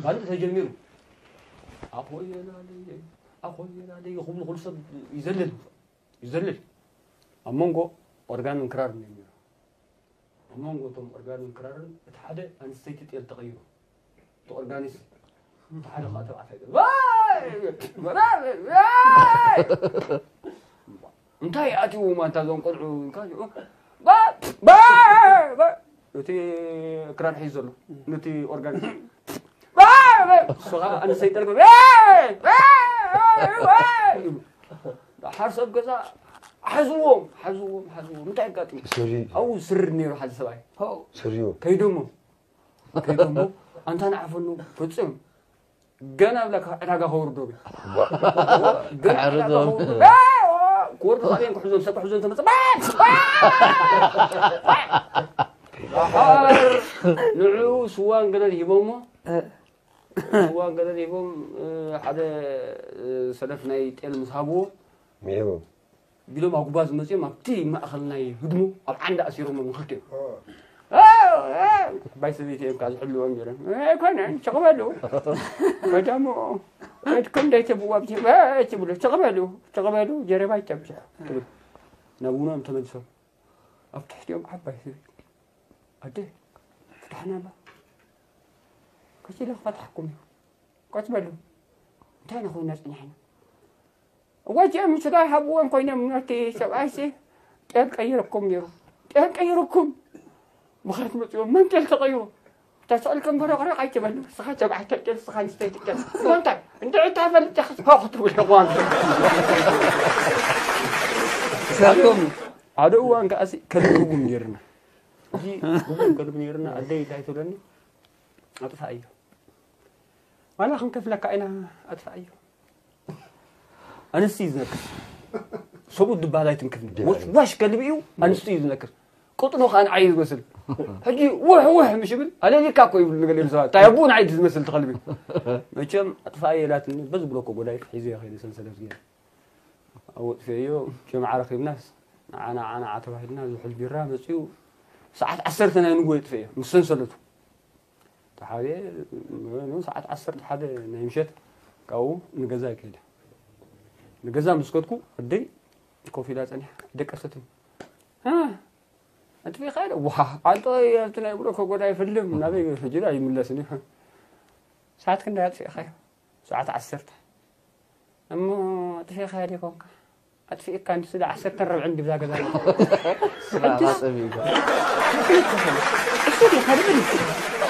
ካልእ ተጀሚሩ ኣኾየላለይ ኣኾየላለይ ክብሉ ኩሉ ሰብ ይዘልል ይዘልል ኣብ መንጎ ኦርጋንን ክራርን እዮም ነይሩ። ኣብ መንጎ እቶም ኦርጋንን ክራርን እቲ ሓደ ኣንስተይቲ ጤል ተቐይሩ እቲ ኦርጋኒስት እቲ ሓደ ከዓ ተባዕታይ ጤል ዋይ! ዋይ! ዋይ! እንታይ ኣትይዎም ኣንታ እዞም ቆልዑ ኢልካ ሽዑ ባ ባ ባ እቲ ክራር ሒዙ ዘሎ ነቲ ኦርጋን ባ ባ እሱ ከዓ ኣንሰይ ጠልበ ባ ባ ባ ባ ኢሉ። ሓር ሰብ ገዛ ሓዝዎም ሓዝዎም ሓዝዎም እንታይ ኣጋጢሙ ሰሪ ኣብኡ ስር ነይሩ ሓደ ሰብኣይ ሰሪዎ ከይዶሞ ከይዶሞ ኣንታ ንዓፈኑ ፍፁም ገና ብላ ካብ ዕዳጋ ከውርዶ ገና ዕዳጋ ከውርዶ ክወርዱ ካበየን ክሕዞም ሰብ ክሕዞም ተመፀ ንዑ ስዋን ገለን ሂቦሞ ስዋን ገለን ሂቦም ሓደ ሰለፍ ናይ ጤል ምስ ሃብዎ ሚዕቦም ቢሎም ኣጉባዝ መፅኦም ኣብቲ ማእኸል ናይ ህድሙ ኣብ ዓንዲ ኣሲሮሞ ምኽርት እዮም ዓባይ ሰበይቲ እዮም ካብ ዝሕልዎም ነይሮም ኣይኮነን ሸቕበሉ ወዳሞ ወድኩም ደይተብዋ ትብሉ ሸቕበሉ ሸቕበሉ ጀረባ ይተብዝሑ ትብል ናብ ውኖም ተመልሶም ኣብ ትሕቲኦም ዓባይ ሰበይቲ ኣደ ፍታሕና ኣሎ ከሲለ ክፈትሓኩም እዩ ቆት በሉ እንታይ ንኾይና ፅኒሕና እወ እዚኦም ስጋ ይሃብዎም ኮይኖም ነቲ ሰብኣይሲ ጤል ቀይርኩም ነይሩ ጤል ቀይርኩም ምኽንያት መፅዎም መን ጤል ተቐይሩ ተስዕልኩም በረቕረቕ ኣይትበሉ ስኻ ተባዕታይ ጤል ስኻ ንስተይቲ ጤል እንታይ እንድዒ እንታይ ፈልጥ ኢኻ ክትብሉ እዋን ሳቶም ሓደ እዋን ከኣሲ ከልብኩም ነይርና እዚ ብጉም ከልብ ነይርና ኣደይ እንታይ ትብለኒ ኣጥፋእዮ ዋላ ክንከፍለካ ኢና ኣጥፋእዮ ኣንስቲ እዩ ዝነክር ሰብኡት ድባል ኣይትንክፍኒ ወሽዋሽ ከልቢ እዩ ኣንስቲ እዩ ዝነክር ቅጥኖ ከዓ ንዓይ ዝመስል ሕጂ ውሕ ውሕ ምሽ ይብል ኣለሊካ እኮ ይብሉ ንገሊኦም ሰባት እንታይ ኣቡ ንዓይ ዝመስል ትኸልቢ መቸም ኣጥፋእዮ ኢላትኒ በዚ ብለኮ ጎዳይ ሒዘ ከይደ ሰንሰለት ገይረ ኣወጥፈዮ ጀምዓ ረኺብናስ ንዓና ዓና ተባሂልና ዝሑል ቢራ መፅኡ ሰዓት ዓሰርተ ናይ ንጎ የጥፈዮ ምስ ሰንሰለቱ ተሓብየ ሰዓት ዓሰርተ ሓደ ናይ ምሸት ካብኡ ንገዛ ይከይደ ንገዛ ምስ ከድኩ ኣደይ ኮፍ ኢላ ፀኒሓ ደቀሰትኒ ኣጥፊእኻ ኢለ ዋ ኣንጦ ኣብቲ ናይ ብሎ ከጎዳ ይፈልም ናበይ ሕጂ ኣይምለስን እዩ ሰዓት ክንደይ ኣጥፊእኻዮ ሰዓት ዓሰርተ እሞ ኣጥፊእኻዮ ደይኮንካ ኣጥፊእካ ንሱ ዶ ዓሰርተ ረብዕን ድብዛ ገዛ ስራ ማፀብ እዩ እሱ ዲኻ ድብል ይችላል